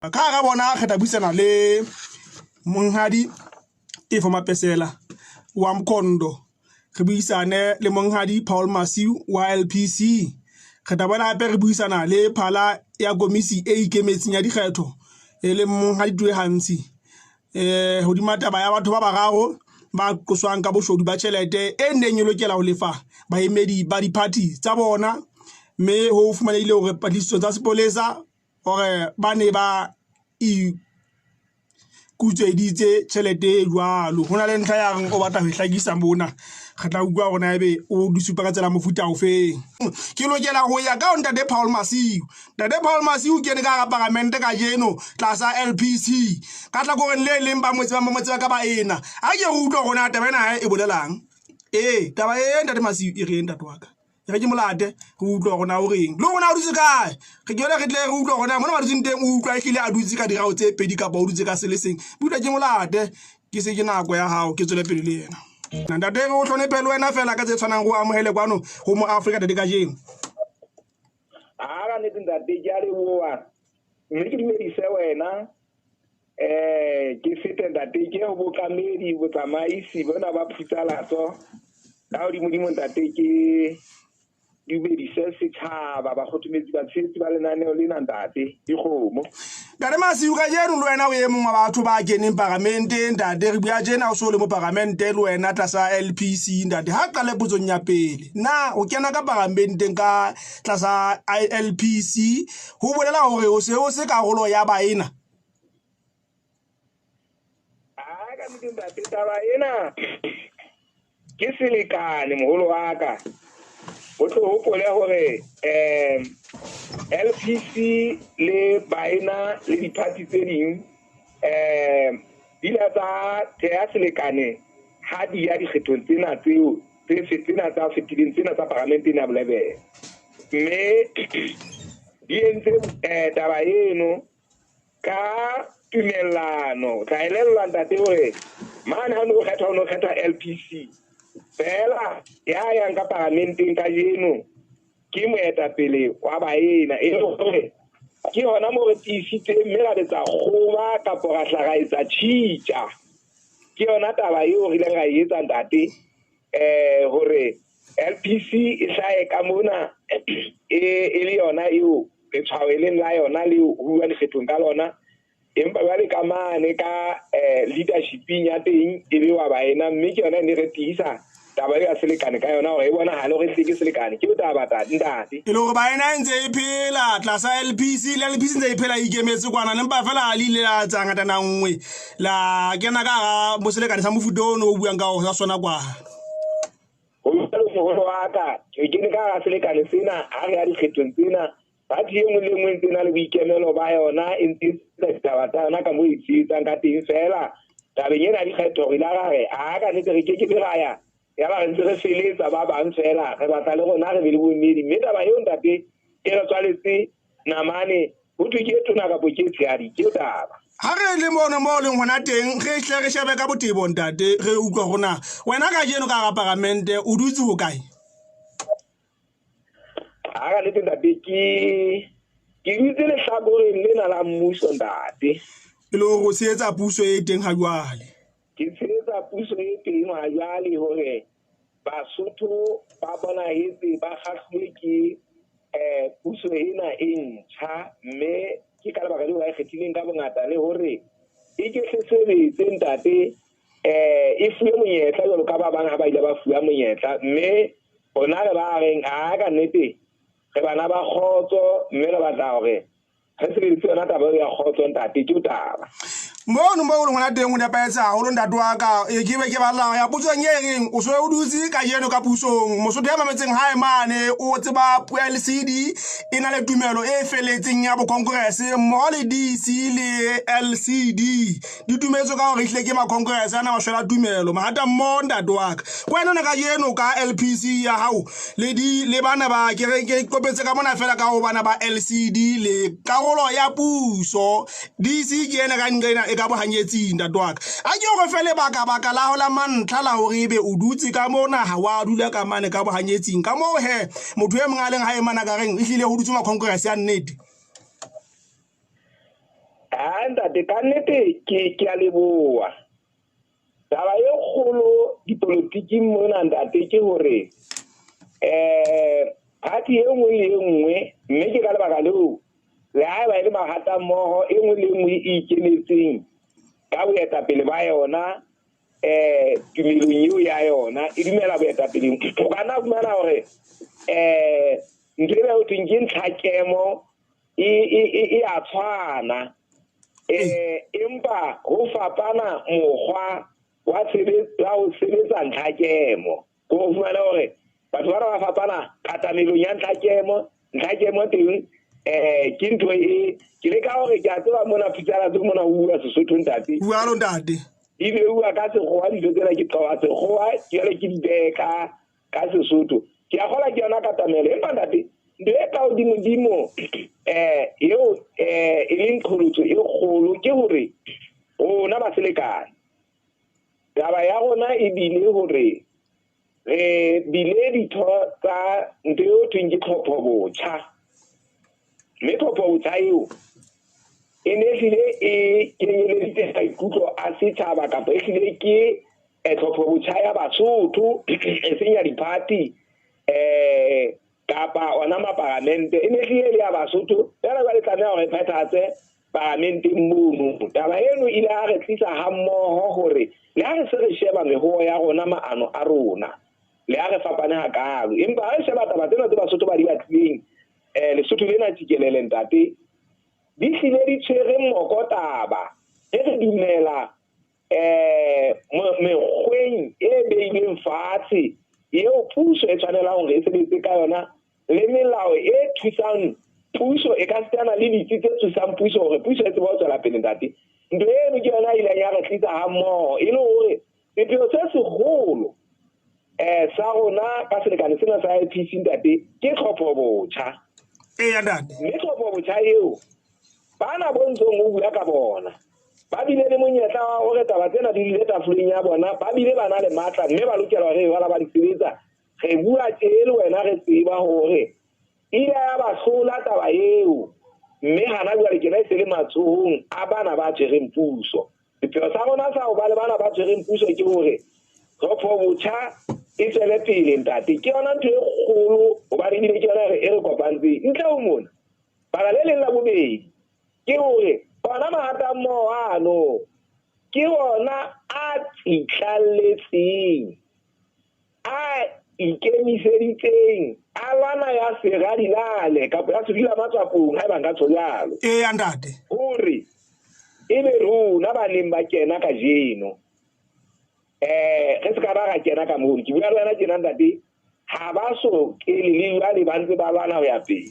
Ka hara bona re tla buisana le Monghadi Tefo Mapesela wa Mkhondo, re buisane le Monghadi Paul Masiu wa LPC. Re tla bona hape re buisana le phala ya komisi e ikemetseng ya dikgetho e leng Monghadi Tue Hantsi eh hodima taba ya batho ba bararo ba qoswang ka boshodu ba tjhelete e neng e lokela ho lefa baemedi ba diphathi tsa bona, mme ho fumanehile hore patlisiso tsa sepolesa hore ba ne ba ikutsweditse tjhelete e jwalo. Ho na le ntlha ya reng o batla ho e hlakisa mona, re tla utlwa hore na ebe o di supa ka tsela mofuta ofeng. Ke lokela ho ya ka ho ntate Paul Masiu. Ntate Paul Masiu o kene ka hara paramente kajeno tlasa LPC ka hlakoreng le leng ba mo tsebang ba mo tseba ka baena. A ke re utlwe hore na taba ena hae e bolelang. Ee, taba e ntate Masiu e reng ntate wa ka? Re ke molate re utlwe hore na o reng le hore na o dutse kae. Re ke re tle re utlwe hore na mona ba dutseng teng o utlwa ehlile a dutse ka dirao tse pedi kapa o dutse ka se le seng. Utlwa ke molate ke se ke nako ya hao ke tswele pele le yena. Ntate re o hlonephe le wena fela ka tse tshwanang re o amohele kwano ho mo Afrika ntate kajeno. A ka nnete ntate ke a leboha mme ke dumedise wena ke fete ntate ke ho bokamedi botsamaisi bona ba phutsalatso ka hodimodimo ntate ke dumedise setjhaba bakgothometsi batshehetsi ba lenaneo lena ntate dikgomo. Ntate Masiu kajeno le wena o e mong wa batho ba keneng paramenteng ntate re bua tjena o so le mo paramente le wena tlasa LPC ntate ha qale potsong ya pele na o kena ka paramenteng ka tlasa LPC ho bolela hore o se o se karolo ya baena? A ka nnete ntate taba ena ke selekane moholo wa ka. O tlo hopole hore um LPC le baena le diphathi tse ding um di ile tsa theha selekane ha di ya dikgethong tsena tseo tse tsena tsa fetileng tsena tsa paramente ena ya bolebele, mme di entse um taba eno ka tumellano. Tla elellwa ntate hore mane ha no kgethwa, o no kgethwa LPC fela. Ya yang ka paramenteng kajeno ke moetapele wa baena, e le hore ke hona moo re tiisitseng mme ra betsa kgoba kapo ra hla ra etsa tjhitja. Ke yona taba eo re ileng ra e etsa ntate, hore LPC e hlahe ka mona e le yona eo letshwao e leng la yona leo ho uwa dikgethong ka lona, empa jwale ka mane ka leadershiping ya teng e be wa baena, mme ke yona e ne re tiisa taba eo ya selekane ka yona hore e bonahale hore ehlile ke selekane. Ke taba ntate. E le hore baena e ntse e phela tlasa LPC le LPC ntse e phela e ikemetse kwana, le mpa fela le ile la tsa ngatana nngwe la kena ka hara boselekane sa mofuta ono o buang ka o sa sona kwa. Ho jwalo moholo wa ka, re kene ka hara selekane sena ha re ya dikgethong tsena. Party e nngwe le e nngwe e ntse e na le boikemelo ba yona, e ntse e etsa ditaba tsa yona ka moo e etsang ka teng. Feela tabeng ena ya dikgetho re ile ra re a ka nnete re ke ke be ra ya ya ba re ntse re feletsa ba bang feela, re batla le rona re be le boemedi. Mme taba eo ntate e re tswaletse namane ho thwe ke e tona kapo ke e tshehadi, ke taba. Ha re le mono mo leng hona teng re hle re shebe ka botebo ntate, re utlwa hore na wena kajeno ka hara paramente o dutse hokae? Ha ka nnete ntate ke dutse lehlakoreng lena la mmuso ntate. E le hore o tshehetsa puso e teng ha jwale? Ke tshehetsa puso e teng ha jwale hore Basotho ba bonahetse ba kgahluwe ke puso ena e ntjha, mme ke ka lebaka leo ba e kgethileng ka bongata le hore e ke se sebetse ntate, e fuwe monyetla jwalo ka ba bang ha ba ile ba fuwa monyetla. Mme rona re ba reng a ka nnete re bana ba kgotso, mme re batla hore re sebedise yona taba eo ya kgotso ntate, ke taba. Mono mo o leng hona teng ho nepahetse haholo ntate wa ka. E ke be ke batla ya potsong e reng o so o dutse kajeno ka pusong. Mosotho ya mametseng hae mane o tseba LCD e na le tumelo e feletseng ya bokongrese mmoho le DC le LCD di dumetswe ka hore ehlile ke makongrese ana mashwela tumelo mahata mmoho ntate wa ka. Ke wena ona kajeno ka LPC ya hao le di le bana ba ke re ke kopetse ka mona fela ka ho bana ba LCD le karolo ya puso DC ke ena ka nqena e ka bohanyetsing ntate wa ka. A ke o re fe lebaka baka la ho la mantlha la hore ebe o dutse ka mona ha wa dula ka mane ka bohanyetsing ka moo he motho e mong a leng hae mana ka reng ehlile ho dutse makongrese ya nnete. A ntate, ka nnete ke a leboha. Taba e kgolo dipolotiking mona, ntate, ke hore party e nngwe le e nngwe, mme ke ka lebaka leo le haeba e le mahata mmoho, e nngwe le e nngwe e ikemetseng ka boetapele ba yona, tumelong eo ya yona e dumela boetapeleng. O ka nna fumana hore ntho e ho thweng ke ntlhakemo e a tshwana, empa ho fapana mokgwa wa ho sebetsa ntlhakemo. Ko fumana hore batho bana ba fapana katamelong ya ntlhakemo teng. Ke ntho e ke leka hore ke a tseba mona Phutsana mona ho bua Sesotho, ntate. Bualo, ntate. Di beuwa ka Sekgowa dintho tsena, ke qoba Sekgowa jwale ke di behe ka Sesotho. Ke a kgola ke yona katamelo, empa ntate, ntho e ka hodimodimo eo e leng qholotso e kgolo ke hore rona ba selekane, taba ya rona e bile hore re bile ditho tsa ntho eo thweng ke tlhopho botjha, mme tlhopho botjha eo e ne hlile e kenyeleditse maikutlo a setjhaba, kapa e hlile ke tlhopho botjha ya Basotho, e seng ya di-party kapa ona maparamente. E ne hlile e le ya Basotho, jwale ba le tlameha hore e phethahatse paramenteng mono. Taba eno ile ya re tlisa hammoho hore le ha re se re sheba mehoho ya rona, maano a rona, le ha re fapane hakalo, empa ha re sheba taba tsena tse Basotho ba di batlileng, Lesotho lena tjikelele, ntate, di hlile di tshwere moko taba. E re dumela mekgweng e beilweng fatshe eo puso e tshwanelang hore e sebetse ka yona, le melao e thusang puso, e ka sitana le ditsi tse thusang puso hore puso e tsebe ho tswela pele, ntate. Ntho eno ke yona e ileng ya re tlisa hammoho, e le hore sepheo se seholo sa rona ka selekane sena sa IPC, ntate, ke tlhopho botjha. Eya, ntate. Mme tlhopho botjha eo, bana bo ntsong o bua ka bona ba bile le monyetla wa hore taba tsena di dule tafoleng ya bona, ba bile ba na le matla, mme ba lokela hore jwale ba di sebetsa. Re bua tje le wena re tseba hore ile ya ba hlola taba eo, mme hana jwale kena e se le matsohong a bana ba tshwereng puso. Sepheo sa rona sa ho ba le bana ba tshwereng puso ke hore tlhopho botjha e tswele pele, ntate. Ke yona ntho e kgolo, hobane ebile ke yona e re kopantseng. Ntle ho mona, baka le leng la bobedi ke hore ona mahata mmoho ano ke ona a tsitlalletseng, a ikemiseditseng, a lwana ya seradilale kapa ya sedula matswapong, haeba nka tjho jwalo. Eya, ntate. Hore ebe rona ba neng ba kena kajeno, re se ka ba ra kena ka mono. Ke bua le wena tjena, ntate, ha ba so kene le jwale ba ntse ba lwana ho ya pele.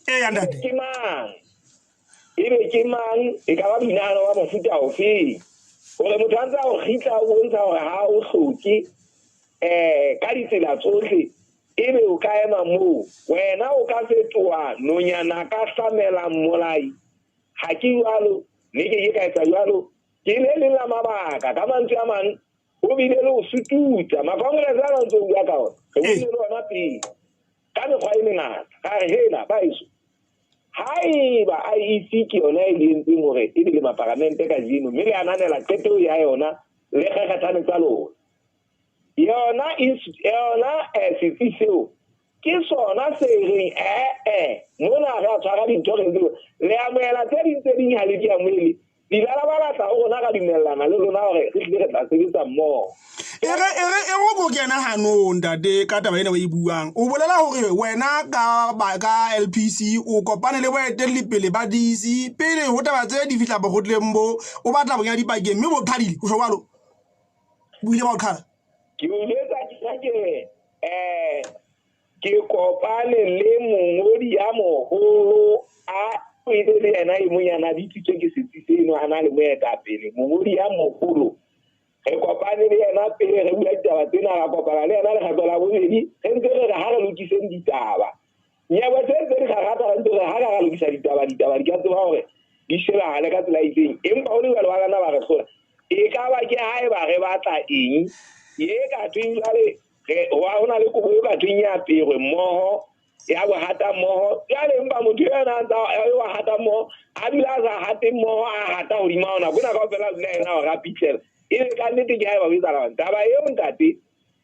Eya, ntate. Ke mang? Ebe ke mang? E ka ba boinahano wa mofuta ofeng hore motho a ntse a o kgitla, o bontsha hore ha o hloke ka ditsela tsohle, ebe o ka ema moo wena o ka fetoha nonyana ka hlamela mmolai? Ha ke jwalo, mme ke ke ka etsa jwalo. Ke le leng la mabaka. Ka mantswe a mang, ho bile le ho sututsa makongrese a ntse o bua ka ona, re buile le ona pele ka mekgwa e mengata, ra re hena baeso, haeba IEC ke yona e le entseng hore e be le maparamente kajeno, mme le ananela qeto ya yona le kgekgethane tsa lona, yona yona setsi seo ke sona se reng mona re a tshwara dintho, re ntse le amohela tse ding, tse ding ha le di amohele, dilala ba batla ho rona, ka dumellana le lona hore re hlile re tla sebetsa mmoho. Ere e go ko kena hanong, ntate, ka taba ena o e buang. O bolela hore wena ka ba ka LPC o kopane le boetelli pele ba DC pele ho taba tse di fihla bokgotleng bo o batla bo kenya dipakeng, mme bo qhadile. O tjho jwalo, bo ile ba o qhala? Ke o jwetsa ke ke kopane le mongodi ya moholo a ile le yena e mong yana bitsitswe ke setsi seno, a na le moetapele, mongodi ya moholo. Re kopane le yena pele re bua ditaba tsena, ra kopana le yena lekgetlo la bobedi, re ntse re re ha re lokiseng ditaba. Nyewe tse ntse di kgakgatha, re ntse re ha re lokisa ditaba, ditaba di ka tseba hore di shebahale ka tsela e itseng, empa ho le jwalo ba kana ba re hlola. E ka ba ke haeba re batla eng ye ka thweng jwale, ho na le kobo e ka thweng ya aperwe mmoho. Ya bo hata mmoho. Jwale empa motho ena a ntsa wa hata mmoho, a dula a sa hate mmoho, a hata hodima ona. Bona kaofela a dula ena hore a pitlela. Ebe ka nnete ke haeba ho etsahala. Taba eo ntate,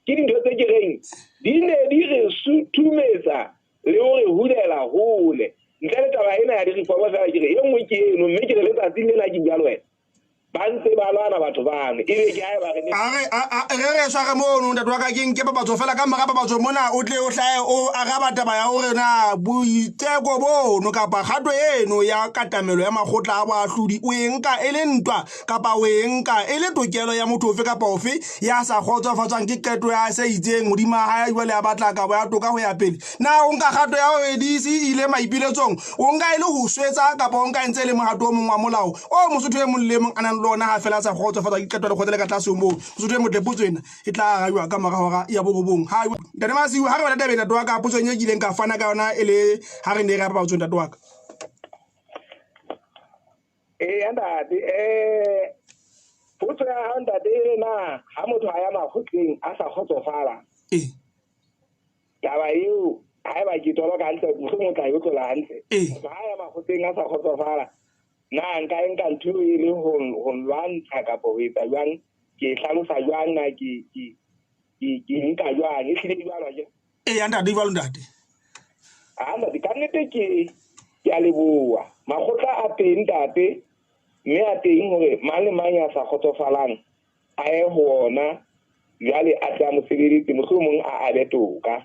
ke dintho tse ke reng di ne di re suthumetsa le ho re hulela hole. Ntle le taba ena ya di-reform fela ke re e nngwe ke eno, mme ke re letsatsing lena ke bua le wena. Ba ntse ba lwana batho bano, ebe ke haeba re ne A re re re tshware mono ntate wa ka, ke nke papatso fela. Ka mora papatso mona o tle o hlahe o araba taba ya hore na boiteko bono kapa kgato eno ya katamelo ya makgotla a boahlodi o e nka e le ntwa kapa o e nka e le tokelo ya motho ofe kapa ofe ya sa kgotsofatswang ke qeto ya se itseng hodima hae, jwale a batla kabo ya toka ho ya pele. Na o nka kgato ya hore DC e ile maipiletsong, o nka e le ho swetsa kapa o nka e ntse e le mohato o mong wa molao o Mosotho e mong le mong a nang le ona ha fela a sa kgotsofatswa ke qeto ya lekgotla le ka tlase ho moo? Mosotho e motle, potso ena e tla arajwa ka mora hora ya borobong. Ha ntate Masiu, ha re bala tabeng, ntate wa ka, potsong e kileng ka fana ka yona e le ha re ne re ya papatsong, ntate wa ka. Eya ntate, potso ya hao ntate e re na ha motho a ya makgotleng a sa kgotsofala, taba eo haeba ke toloka hantle, mohlomong o tla e otlola hantle. Motho ha ya makgotleng a sa kgotsofala, na nka e nka ntho eo e le ho lwantsha kapa ho etsa jwang? Ke e hlalosa jwang? Na ke nka jwang? E hlile jwalo akere? Eya ntate, jwalo ntate. Ha ntate, ka nnete ke a leboha. Makgotla a teng ntate, mme a teng hore mang le mang ya sa kgotsofalang a ye ho ona, jwale a tle a mo sebeletse, mohlomong a abe toka.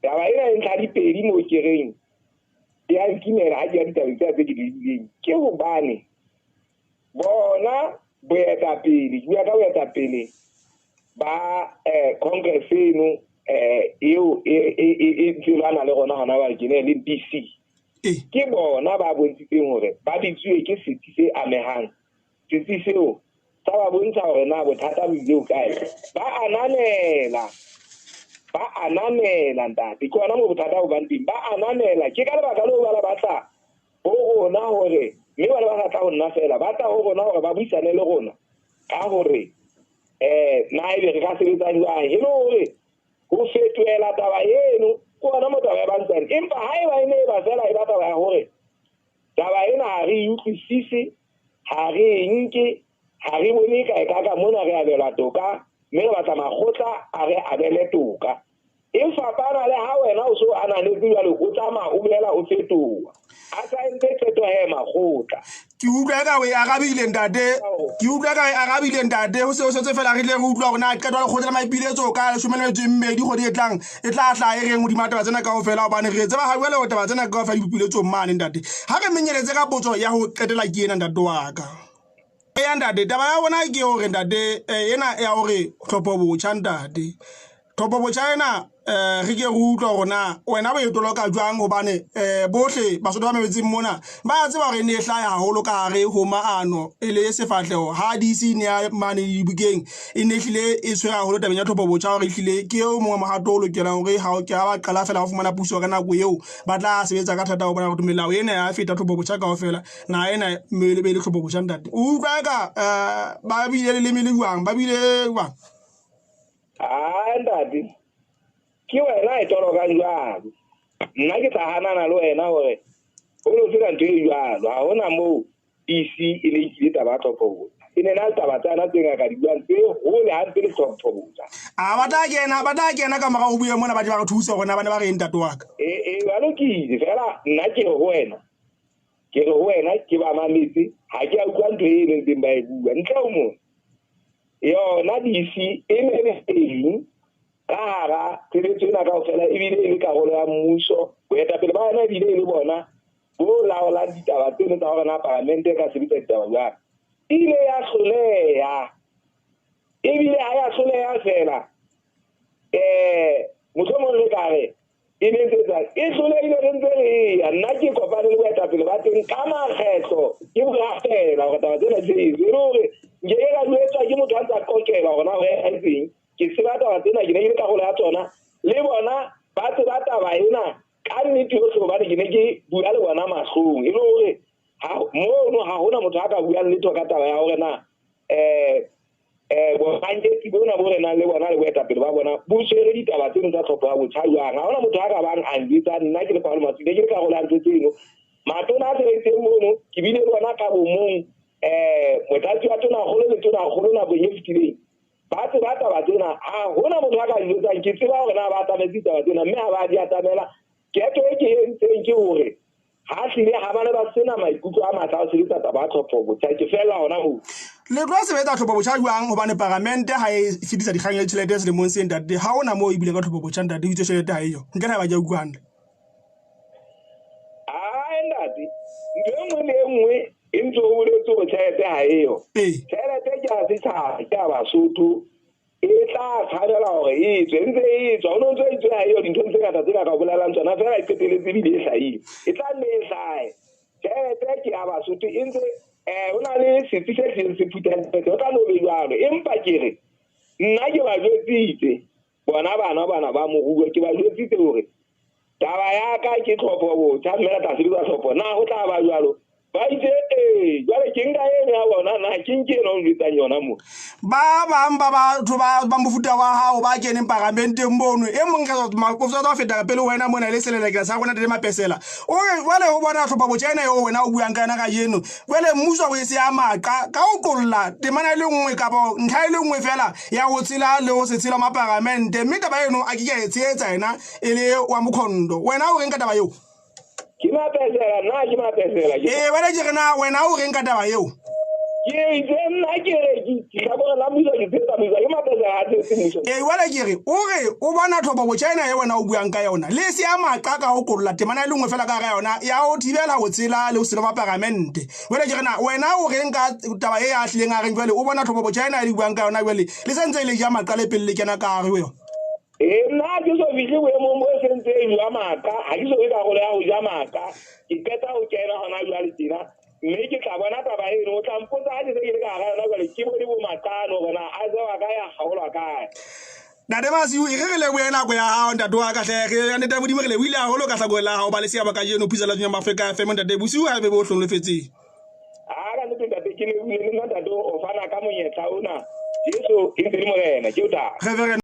Taba ena e ntlha di pedi moo ke reng e a nkimela ha ke ya ditabeng tsena tse ke di buileng, ke hobane bona boetapele, ke bua ka boetapele ba Congress eno eo e ntse lwana le rona hona jwale, ke ne le DC. Ke bona ba bontshitseng hore ba bitsuwe ke setsi se amehang. Setsi seo sa ba bontsha hore na bothata bo ile kae. Ba ananela, ba ananela ntate. Ke hona moo bothata bo bang teng. Ba ananela. Ke ka lebaka leo ba la batla ho rona hore, mme ba ne ba sa tla ho nna fela, ba tla ho rona hore ba buisane le rona ka hore na ebe re ka sebetsa jwang e le hore ho fetohela taba eno. Ke hona moo taba ya bang. Empa haeba e ne e ba fela e ba taba ya hore taba ena ha re e utlwisise, ha re e nke, ha re bone kae ka ka mona re abelwa toka, mme re batla makgotla a re abele toka. E fapana le ha wena o so ananetse jwale, o tsamaya o boela o fetoha. A sa entse qeto he makgotla. Ke utlwa eka o e arabile ntate, ke utlwa eka o e arabile ntate. Ho se ho setse fela re tle re utlwa hore na qeto ya lekgotla la maipiletso ka 12 kgwedi e tlang e tla hlaha e reng hodima taba tsena kaofela, hobane re tseba ha jwale hore taba tsena kaofela di bopiletsong mane ntate. Ha re menyeletse ka potso ya ho qetela ke ena ntate wa ka. Eya ntate, taba ya rona ke hore ntate, ena ya hore tlhopho botjha ntate. Tlhopho botjha ena re ke re utlwa hore na wena o e toloka jwang, hobane bohle Basotho ba mametseng mona ba tseba hore e ne e hlaha haholo ka hare ho maano e le sefahleho ha DC ne ya mane dibukeng, e ne ehlile e tshwere haholo tabeng ya tlhopho botjha, hore ehlile ke o mongwe mohato o lokelang hore ha o ke ha ba qala fela ho fumana puso ka nako eo ba tla sebetsa ka thata ho bona hore melao ena ya feta tlhopho botjha kaofela. Na ena mme le be le tlhopho botjha ntate, o utlwa eka ba bile leleme le jwang, ba bile jwang? Ah ntate, ke wena e tolokang jwalo. Nna ke tla hanana le wena hore ho no sena ntho e jwalo. Ha hona moo DC e ne nkile taba ya tlhopho botjha. E ne na le taba tsana tse ngaka di buang tse hole hampe le tlhopho botjha. A ba tla kena, ba tla kena ka morao ho bue mona, ba tle ba re thuse hore na ba ne ba reng ntate wa ka. E ba lokile fela nna ke re ho wena. Ke re ho wena ke ba mametse, ha ke a utlwa ntho e neng ba e bua. Ntle ho moo, yona DC e ne le teng ka hara tshebetso ena kaofela, ebile e le karolo ya mmuso. Boetapele ba yona ebile e le bona bo laolang ditaba tseno tsa hore na palamente e ka sebetsa ditaba jwang. E ile ya hloleha, ebile ha ya hloleha fela, mohlomong re ka re e ne ntse etsang, e hlolehile re ntse re ya. Nna ke kopane le boetapele ba teng ka makgetlo, ke bo rapela hore taba tsena di etswe, e le hore nkeke ka jwetswa ke motho a ntsa qoqelwa hore na ho etseng. Ke tseba taba tsena, ke ne ke le karolo ya tsona, le bona ba tseba taba ena ka nnete yohle, hobane ke ne ke bua le bona mahlong. E le hore mono ha hona motho a ka buang letho ka taba ya hore na Boranketsi bona bo re nang le bona le boetapele ba bona bo tshwere ditaba tseno tsa tlhopho ya botjha jwang. Ha hona motho a ka bang a njwetsa nna ke le Paulo Maswile, ke le karolo ya ntho tseno. Matona a sebeditseng mono ke bile le bona ka bomong, motlatsi wa tonakgolo le tonakgolo nakong e fetileng ba tseba taba tsena. Ha hona motho a ka njwetsang, ke tseba hore na ba atametse ditaba tsena, mme ha ba di atamela. Qeto e ke entseng ke hore ha hlile ha ba ne ba sena maikutlo a matla a ho sebetsa taba ya tlhopho botjha, ke fella hona moo. Le tlo sebetsa tlhopho botjha jwang hobane paramente ha e fetisa dikgang ya ditjhelete selemong se, ntate? Ha hona moo e buileng ka tlhopho botjha, ntate, o itse tjhelete ha eyo, ntle le haeba ke a utlwa hantle. Ae ntate, ntho e nngwe le e nngwe e ntse o boletse hore tjhelete ha eyo. Tjhelete ke ya setjhaba, ke ya Basotho, e tla tshwanela hore e tswe, ntse e tswa. Ho no ntse itswe ha eyo dinthong tse ngata tse ka ka o bolellang tsona, feela e qeteletse ebile e hlahile, e tla nne e hlahe. Tjhelete ke ya Basotho, e ntse ho na le setsi se hlileng se phuthang tjhelete, ho tla no be jwalo. Empa ke re nna ke ba jwetsitse bona bana bana ba moruo, ke ba jwetsitse hore taba ya ka ke tlhopho botjha, mme re tla sebetsa tlhopho. Na ho tla ba jwalo? Ba itse ee. Jwale ke nka eno ya bona, na ke nke eno o njwetsang yona mo? Ba bang ba batho ba mofuta wa hao ba keneng paramenteng mono, e mong o tswa feta pele wena mona le selelekela sa rona le Mapesela, o re jwale ho bona tlhopho botjha ena eo wena o buang ka yona kajeno, jwale mmuso o e se ya maqa ka ho qolla temana e le nngwe kapa ntlha e le nngwe fela ya ho tshela le ho se tshela maparamente, mme taba eno a ke ke a e tshehetsa ena e le wa mokhondo. Wena o reng ka taba eo? Ke Mapesela, nna ke Mapesela. Ee, wena ke re na wena o reng ka taba eo? Ke itse nna ke re ke hlakore la mmuso, ke tshehetsa mmuso, ke Mapesela ha tshehetse mmuso. Ee, jwale ke re o re o bona tlhopho botjha ena e wena o buang ka yona le se ya maqa ka ho kolola temana e le nngwe fela ka hara yona ya ho thibela ho tshela le ho sela maparamente. Jwale ke re na wena o reng ka taba e ya hlileng a reng jwale o bona tlhopho botjha ena e le buang ka yona jwale le sentse e le ja maqa le pele le kena ka hare ho yona? Ee, nna ha ke so fihle boemong bo sentse e ja maqa, ha ke so be karolo ya ho ja maqa. Ke qeta ho kena hona jwale tjena, mme ke tla bona taba eno. O tla mpotsa ha ke se ke le ka hara yona jwale, ke bone bo maqano hore na a jewa kae, a kgaolwa kae. Ntate Masiu, e re re lebohe nako ya hao ntate wa ka hle. Re ntate ya Modimo re lebohile haholo ka hlakoreng la hao ba le seabo kajeno Phusalatsong ya Maafrika FM ntate bosiu ha ebe bo hlonolofetseng. A ka nnete ntate ke lebohile le nna ntate o fana ka monyetla ona. Jesu e ntse le morena, ke o taba. Reverend.